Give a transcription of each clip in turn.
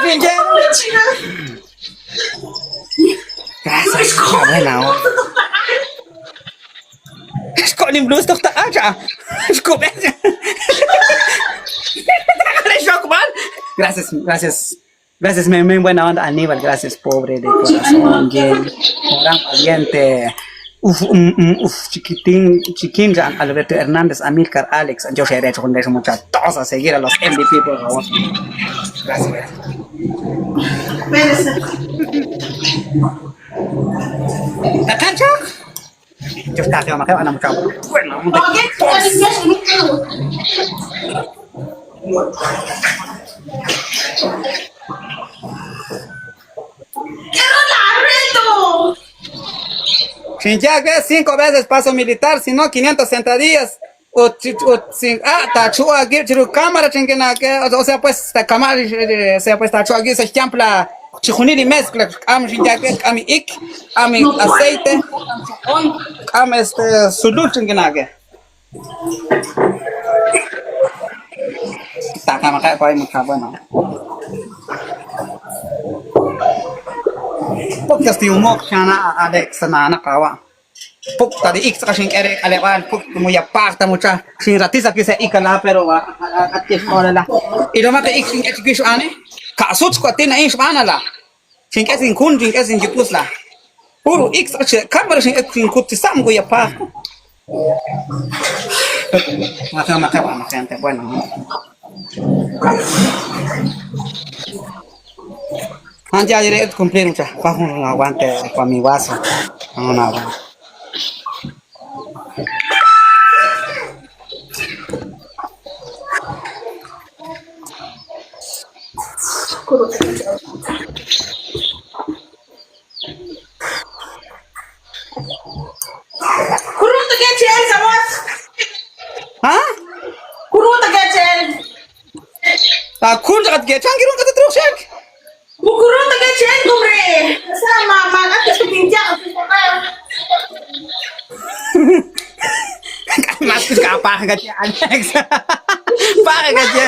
Chinchero. Gracias, buena onda. Xko'lim blues toj taq'a cha. Xkub'e. Gracias, gracias. Gracias, muy buena onda, Aníbal. Gracias, pobre de corazón, Jenny. Gran valiente. Uf, uf, chiquitín, chiquín, Alberto Hernández, Amílcar, Alex, yo seré hecho con eso muchachos. Todos a seguir a los MVP, por favor. Gracias. ¿La cancha? Yo estaba bueno. ¡Quiero la reto! Shinyague 5 veces paso militar, si no 500 sentadillas. O, o, sin, tachua chiru cámara chingena que, o sea, pues, ta cámara, o sea, pues, tachua se champla, chijunili mezcla, am shinyague, am ik, am aceite, am este, sulul chingena que. Ta cámara, pues, mucha buena. Podcast yung mo siya na Alex na nakawa. Pukta di ik sa kasing ere alewan puk mo ya parta mucha sin ratisa que se ikala pero at que la. Y lo mate ik sin ekisho ane. Ka sut ko tina insh la. Sin que sin kun sin que sin jipusla. Puro ik sa cámara sin ek sin kuti sam go ya pa. Ma gente bueno. Ya diré cumplir mucha. Un aguante pa mi vaso. No, no, no. Kuruta ke chel sawas. ¿Ah? Kuruta ke chel. Ta kun jagat ke changirun ka truk shek. Kuruta ke chel kumre. Sa mama ka pinja Mas ka pa ka Alex. Pa ka che.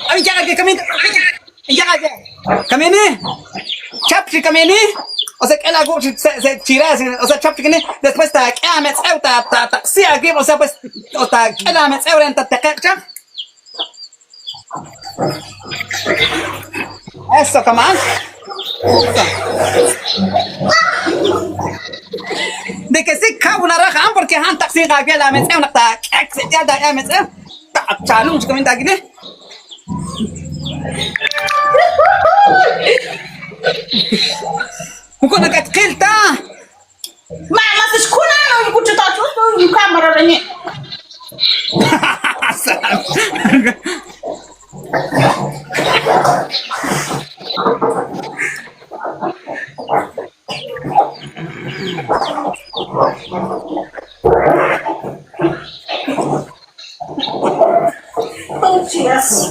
Ami jaga ke kami. Jaga ke. Kami ni. Chap si kami ni. O sea, que la se se chira, o sea, chap ni después ta que me ta ta ta sí aquí, o sea, pues o ta que la me ta ta chap. Eso, come on. De que sí cago una raja, porque han taxi ga la me una ta que ya da me ta chalung kami ta gini. Mukha nakatkilta. Ma mas kuna no kuchuta chusto kamera rene. Oh, yes.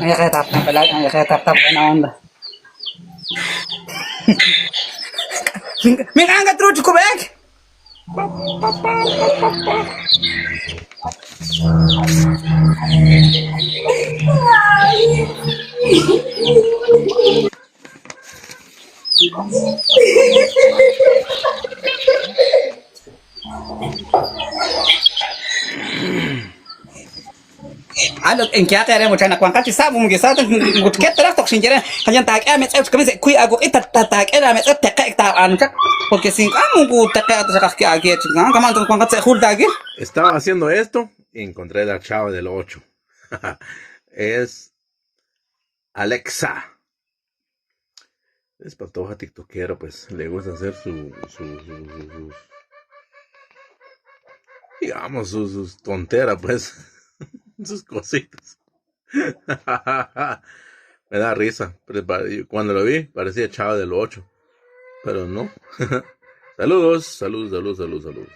Ay, kaya tap tap pala, ay, kaya tap tap buena onda. Mira, anga trucho kubek. Alo, en qué haré mucha na cuanca sabu mu gisa gut ket tra tok sinjere kanyan tak em et kami se kui ago ita ta tak era me et te ta ancha porque sin amu gu te ka ta ka agi chinga kaman tu cuanca se jul dagi. Estaba haciendo esto y encontré la chava del 8. Es Alexa. Es patoja tiktokera, pues le gusta hacer su, su, su- su- sus, digamos, sus tonteras, pues, sus cositas. Me da risa. Cuando lo vi, parecía chava del 8, pero no. Saludos, saludos, saludos, saludos, saludos.